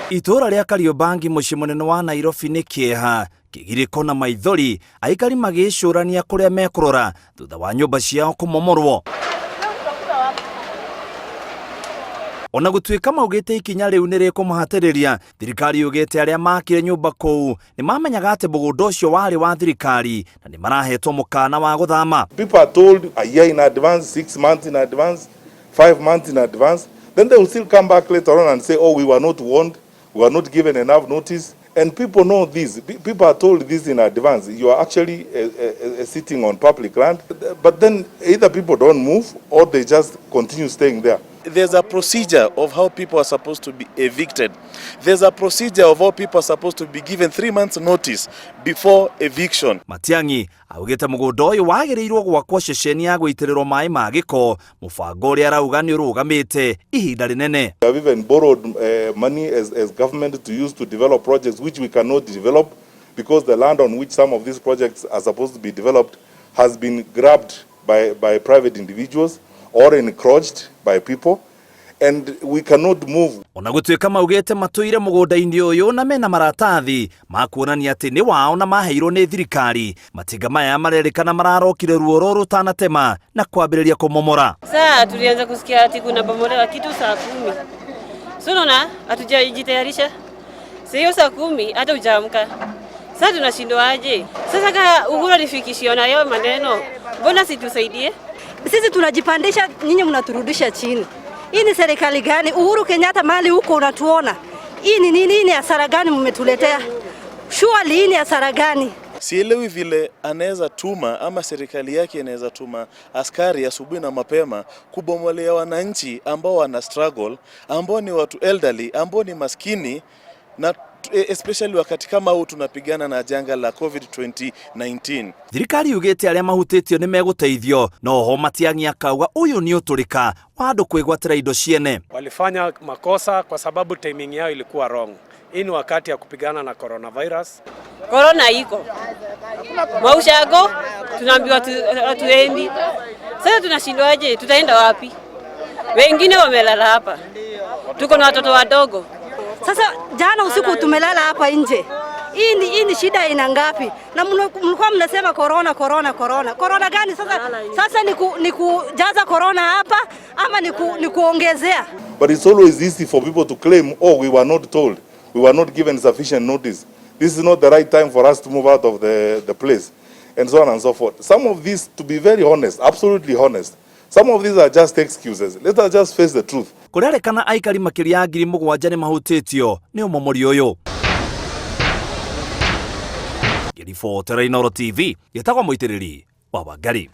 Itũũra rĩa Kariobangi mũciĩ mũnene wa Nairobi nĩ kĩeha, kĩgirĩko na maithori, aikari magĩcũrania kũrĩa mekũrora thutha wa nyũmba ciao kũmomorwo. Ona gũtuĩka maugĩte ikinya rĩu nĩ rĩkũmahatĩrĩria, thirikari yugĩte arĩa makire nyũmba kũu nĩ mamenyaga atĩ mũgũnda ũcio warĩ wa thirikari na nĩ marahetwo mũkana wa gũthama. People are told a year in advance, 6 months in advance, 5 months in advance. Then they will still come back later on and say, "Oh, we were not warned, we were not given enough notice." And people know this. People are told this in advance. You are actually sitting on public land. But then either people don't move or they just continue staying there. There's a procedure of how people are supposed to be evicted. There's a procedure of how people are supposed to be given 3 months' notice before eviction. Matiang'i augĩte mũgũnda ũyũ wagĩrĩirwo gwakwo ceceni ya gũitĩrĩrwo maĩ ma gĩko, mũbango ũrĩa arauga nĩ ũrũgamĩte ihinda rĩnene. We have even borrowed money as government to use to develop projects which we cannot develop because the land on which some of these projects are supposed to be developed has been grabbed by private individuals or encroached by people, and we cannot move. Ona gũtuĩka maugĩte matũire mũgũnda-inĩ ũyũ na mena maratathi ma kuonania atĩ nĩ wao na maheirwo nĩ thirikari, matinga maya marerĩkana mararokire ruoro rũtanatema na kwambĩrĩria kũmomora. Saa tulianza kusikia ati kuna bomolewa kitu saa 10. So unaona hatujajitayarisha. Sasa hiyo saa 10 hata hujaamka. Sasa tunashindwa aje? Sasa kama Uhuru alifikishiwa na hayo maneno, mbona situsaidie? Sisi tunajipandisha, nyinyi mnaturudisha chini. Hii ni serikali gani? Uhuru Kenyatta, mahali huko unatuona. Hii ni nini? Hii ni hasara gani mmetuletea? Surely hii ni hasara gani? Sielewi vile anaweza tuma ama serikali yake inaweza tuma askari asubuhi na mapema kubomolea wananchi ambao wana struggle, ambao ni watu elderly, ambao ni maskini, na especially wakati kama huu tunapigana na janga la COVID 2019. Thirikari yugĩte arĩa mahutĩtio nĩ megũteithio, no ho Matiang'i akauga ũyũ nĩ ũtũrĩka wa andũ kwĩgwatĩra indo ciene. Walifanya makosa kwa sababu timing yao ilikuwa wrong. Hii ni wakati ya kupigana na coronavirus. Corona iko maushago, tunaambiwa hatuendi. Sasa tunashindwaje? Tutaenda wapi? Wengine wamelala hapa, tuko na watoto wadogo. Sasa jana usiku tumelala hapa nje. Hii ni shida ina ngapi? Na mlikuwa mnasema corona, corona, corona. Corona gani sasa? Sasa ni kujaza corona hapa ama ni kuongezea? But it's always easy for people to claim, "Oh, we were not told, we were not given sufficient notice. This is not the right time for us to move out of the place," and so on and so forth. Some of these, to be very honest, absolutely honest, some of these are just excuses. Let us just face the truth. Kũrerĩkana aikari makĩria ya 7,000 nĩ mahutĩtio nĩ ũmomori ũyũ. Ngĩribotera Inooro TV, gĩtagwo Mũitĩrĩri wa Wangari.